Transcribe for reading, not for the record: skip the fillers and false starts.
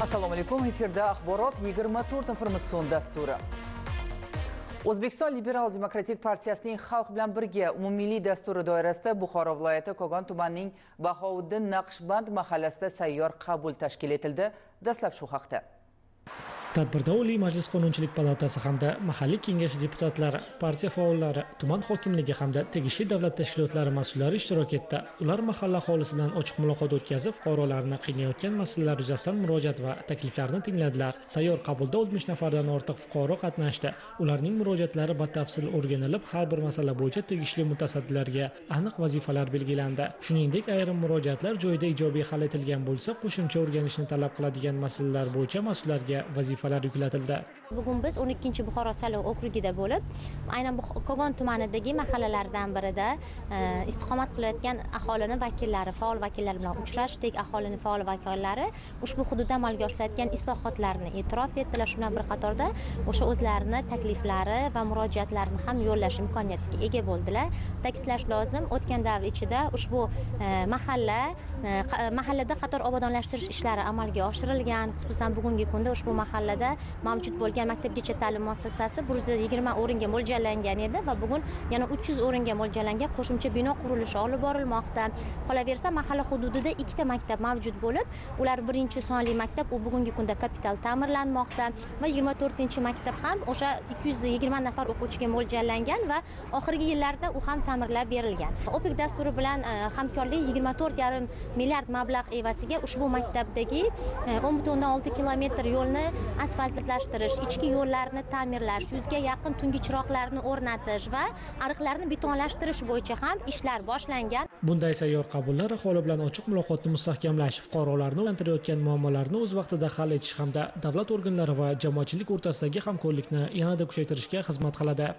Assalomu alaykum. Efirda Axborot 24 informatsion dasturi. O'zbekiston Liberal Demokratik Partiyasining Xalq bilan birga umummilliy dasturi doirasida Buxoro viloyati Kogon tumanining Bahovuddin Naqshband mahallasida sayyor qabul tashkil etildi. Dastlab shu haqda. Tadbirda Oliy Majlis Qonunchilik palatasi hamda mahalliy kengash deputatlari, partiya faollari, tuman hokimligi hamda tegishli davlat tashkilotlari mas'ullari ishtirok etdi. Ular mahalla aholisi bilan ochiq muloqot o'tkazib, fuqarolarni qiynayotgan masalalar yuzasidan murojaat va takliflarni tingladilar. Sayyor qabulda 60 nafardan ortiq fuqaro qatnashdi. Ularning murojaatlari batafsil o'rganilib, har bir masala bo'yicha tegishli mutasaddilarga aniq vazifalar belgilandi. Shuningdek, ayrim murojaatlar joyida ijobiy hal etilgan bo'lsa, qo'shimcha o'rganishni talab qiladigan masalalar bo'yicha mas'ullarga vazifa yuklatildi. Bugun biz 12-Buxoro saylov okrugida bo'lib, aynan Kogon tumanidagi mahallalardan birida istiqomat qilayotgan aholini vakillari, faol vakillar bilan uchrashdik. Aholini faol vakillari ushbu hududda amalga oshirilayotgan islohotlarni e'tirof etdilar. Shu bilan bir qatorda o'sha o'zlarini takliflari va murojaatlarini ham yo'llash imkoniyatiga ega bo'ldilar. Ta'kidlash lozim, o'tgan davr ichida ushbu mahallada qator obodonlashtirish ishlari amalga oshirilgan. Xususan, bugungi kunda ushbu mahallada mavjud bo'lgan maktabgacha ta'lim muassasasi 120 o'ringa mo'ljallangan edi va bugun yana 300 o'ringa mo'ljallangan qo'shimcha bino qurilishi olib borilmoqda. Qolaversa, mahalla hududida ikkita maktab mavjud bo'lib, ular 1-sonli maktab u bugungi kunda kapital ta'mirlanmoqda va 24-maktab ham o'sha 220 nafar o'quvchiga mo'ljallangan va oxirgi yillarda u ham ta'mirlab berilgan. OPEC dasturi bilan hamkorlik 24,5 milliard mablag' evaziga ushbu maktabdagi 10,6 kilometr yo'lni asfaltlashtirish, ichki yo'llarni ta'mirlash, 100 ga yaqin tungi chiroqlarni o'rnatish va ariqlarni betonlashtirish bo'yicha ham ishlar boshlangan. Bunday sayyor qabullar aholi bilan ochiq muloqotni mustahkamlash, fuqarolarni o'ylantirayotgan muammolarni o'z vaqtida hal etish hamda davlat organlari va jamoatchilik o'rtasidagi hamkorlikni yanada kuchaytirishga xizmat qiladi.